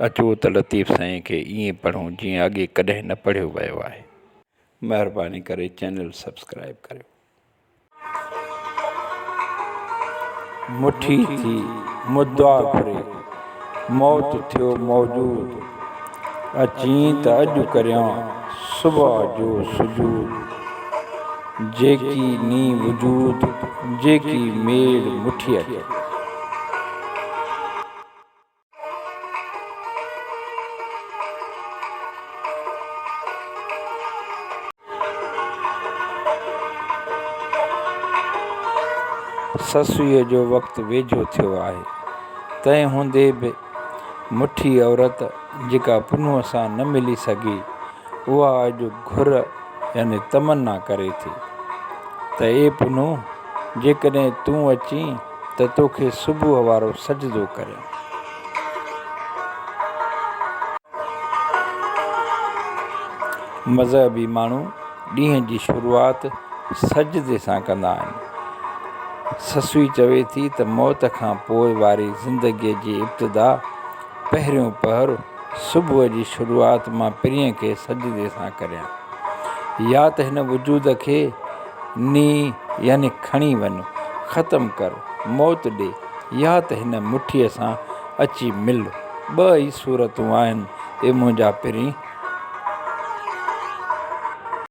اچو ته لطيف سائين کي ائين پڙهون جيئن اڳي ڪڏهن نه پڙهيو ويو آهي. مهرباني ڪري چينل سبسڪرائيب ڪريو. مٺي ٿي مدعا گهري، موت ٿيو موجود، اچين ته اڄ ڪريان صبح جو سجود، جيڪي ني وجود، جيڪي ميڙ مٺيء کي. سسئيء جو وقت ويجهو ٿيو آهي، تنهن هوندي به مٺي عورت جيڪا پنهونء سان نه ملي سگهي، اها اڄ گهر يعني تمنا ڪري ٿي ته اي پنهون! جيڪڏهن تون اچين ته توکي صبح وارو سجدو ڪريان. مذهبي ماڻهو ڏينهن جي شروعات سجدي سان ڪندا آهن. سسئي چوي ٿي ته موت کان پوء واري زندگيء جي ابتدا پهريون پهر صبح جي شروعات مان پرينء کي سجدي سان ڪريان. يا ته هن وجود کي ني يعني کڻي وڃ، ختم ڪر، موت ڏي، يا ته هن مٺيء سان اچي مل. ٻه ئي صورتون آهن، اي منهنجا پرين!